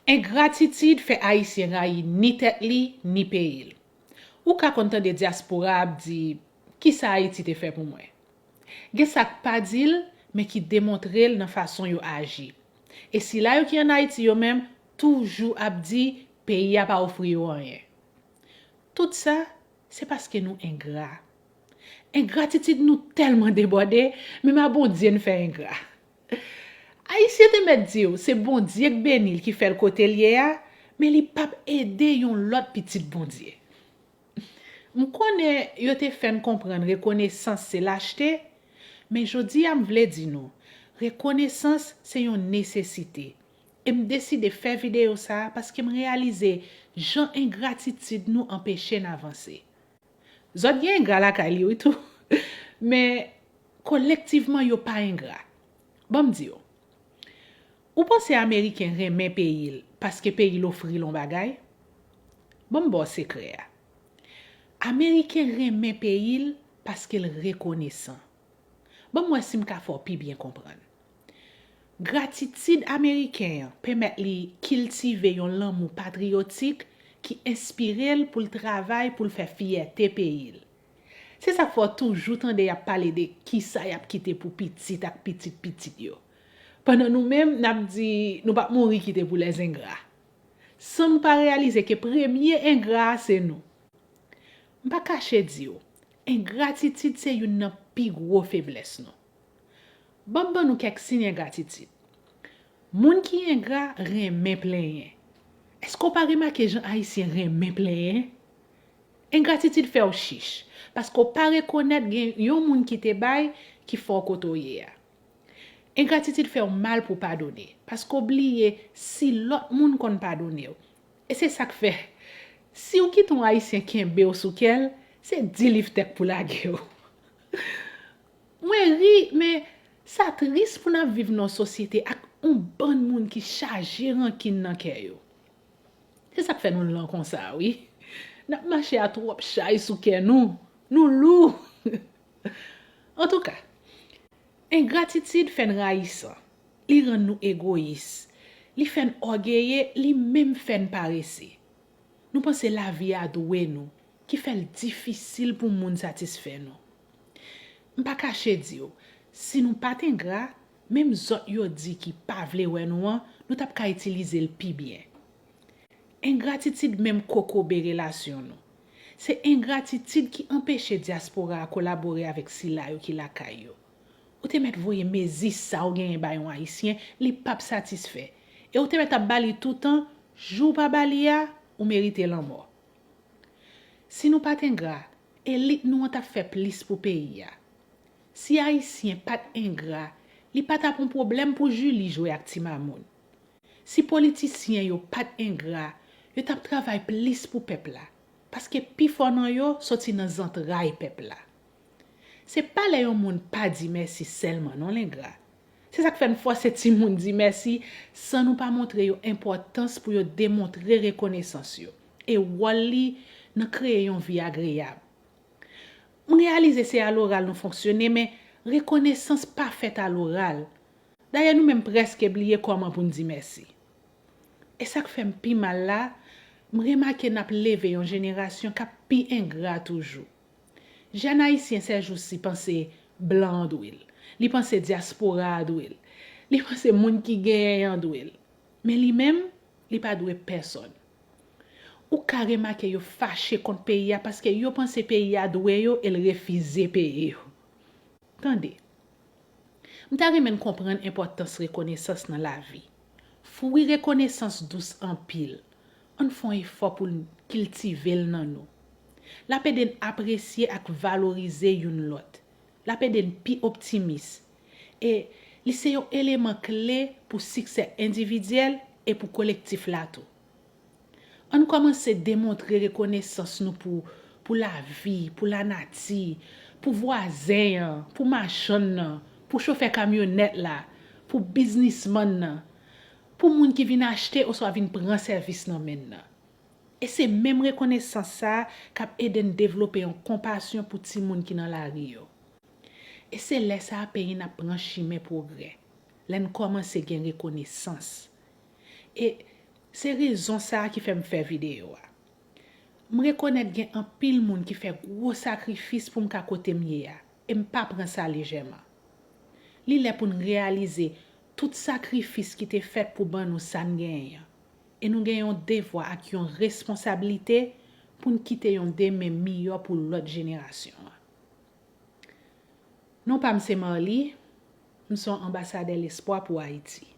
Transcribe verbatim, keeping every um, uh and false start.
Engratitid fè Ayisyen rayi ni tèt li, ni peyi l. Ou ka konn tande dyaspora ap di, "Kisa Ayiti te fè pou mwen?" Gen sa k pa di l, men ki demontre l nan fason yo aji. E sila yo ki ann Ayiti yo menm, toujou ap di, "Peyi a pa ofri yo anyen." Tout sa, se paske nou engra. Engratitid nou tèlman debòde, menm a Bondye n fè engra. Ayisyen te mèt di w, se Bondye k beni l ki fè l kote l ye a, men li p ap ede yon lòt pitit Bondye. M konnen yo te fè n konprann rekonesans se lachte, men jodi a m vle di nou, rekonesans se yon nesesite. E m deside fè videyo sa a paske m reyalize jan engratitid nou anpeche n avanse. Zòt gen engra lakay li wi tou. Men kolektivman yo pa engra. Ban m di w. Ou panse Ameriken renmen peyi l paske peyi l ofri l yon bagay? Ban m ba w sekrè a. Ameriken renmen peyi l paske l rekonesan. Ban m wè si m ka fè w pi byen konprann. Gratitid ameriken an pèmèt li kiltive yon lanmou patriyotik ki enspire l pou l travay pou l fè fyète peyi l. Se sa k fè w toujou tande y ap pale de kisa y ap kite pou pitit ak pitit pitit yo. Pandan nou menm, n ap di nou p ap mouri kite pou lèzengra. San nou pa reyalize ke premye engra a se nou. M pa kache di w, engratitid se youn nan pi gwo feblès nou. Ban m ban nou kèk siy engratitid. Moun ki engra renmen plenyen. Èske w pa remake jan Ayisyen renmen plenyen? Engratitid fè w chich, paske w pa rekonèt gen yon moun ki te bay ki fè w kote w ye a. Engratitid fè w mal pou w padone, paske w bliye si lòt moun konn padone w. E se sa k fè, si w kite yon Ayisyen kenbe w sou kè l, se di liftèk pou lage w. Mwen ri, men sa tris pou n ap viv nan yon sosyete ak yon bann moun ki chaje rankin nan kè yo. Se sa k fè nou lan konsa, wi. N ap mache a twòp chay sou kè nou. Nou lou. Antouka, engratitid fè n rayisan. Li rann nou egoyis. Li fè n ògeye, li menm fè n parese. Nou panse lavi a dwe nou, ki fè l difisil pou moun satisfè nou. M pa kache di w, si nou pa t engra, menm zòt yo di ki pa vle wè nou an, nou t ap ka itilize l pi byen. Engratitid menm kokobe relasyon nou. Se engratitid ki anpeche dyaspora a kolabore avèk sila yo ki lakay yo. Ou te mèt voye mezi sa w genyen bay yon Ayisyen, li p ap satisfè. E ou te mèt ap ba li toutan, jou w pa ba li a, ou merite lanmò. Si nou pa t engra, elit nou an t ap fè plis pou peyi a. Si Ayisyen pa t engra, li pa t ap yon pwoblèm pou Julie jwe ak Ti Mamoun. Si politisyen yo pa t engra, yo t ap travay plis pou pèp la, paske pifò nan yo soti nan zantray pèp la. Se pa lè yon moun pa di mèsi sèlman non lengra. Se sa k fè n fòse timoun di mèsi san nou pa montre yo enpòtans pou yo demontre rekonesans yo e wòl li nan kreye yon vi agreyab. M reyalize se aloral nou fonksyone, men rekonesans pa fèt aloral. Dayè nou menm prèske bliye kòman pou n di mèsi. E sa k fè m pi mal la, m remake n ap leve yon jenerasyon k ap pi engra toujou. Jèn ayisyen sèjousi panse blan an dwe l. Li panse dyaspora a dwe l. Li panse moun ki genyen an dwe l. Men li menm, li pa dwe pèsonn. Ou ka remake yo fache kont peyi a paske yo panse peyi a dwe yo e l refize peye yo. Tande. M ta renmen n konprann enpòtans rekonesans nan lavi. Fwi rekonesans dous anpil. Ann fè yon efò pou n kiltive l nan nou. L ap ede n apresye ak valorize youn lòt. L ap ede n pi optimis. E li se yon eleman kle pou siksè endividyèl e pou kolektif la tou. Ann kòmanse demontre rekonesans nou pou, pou lavi, pou lanati, pou vwazen an, pou machann nan, pou chofè kamyonèt la, pou biznismann nan, pou moun ki vin achte oswa vin pran sèvis nan men n nan. E se menm rekonesans sa a k ap ede n devlope yon konpasyon pou timoun ki nan lari yo. E se lè sa a peyi n ap pran chimen pwogrè, lè n kòmanse gen rekonesans. E Se rezon sa a ki fè m fè videyo a. M rekonèt gen anpil moun ki fè gwo sakrifis pou m ka kote m ye a, e m pa pran sa lejèman. Li lè pou n reyalize tout sakrifis ki te fèt pou ban nou sa n genyen an. E nou gen yon devwa ak yon responsablite pou n kite yon demen miyò pou lòt jenerasyon an. Non pa m se Marly, m se yon anbasadè lespwa pou Ayiti.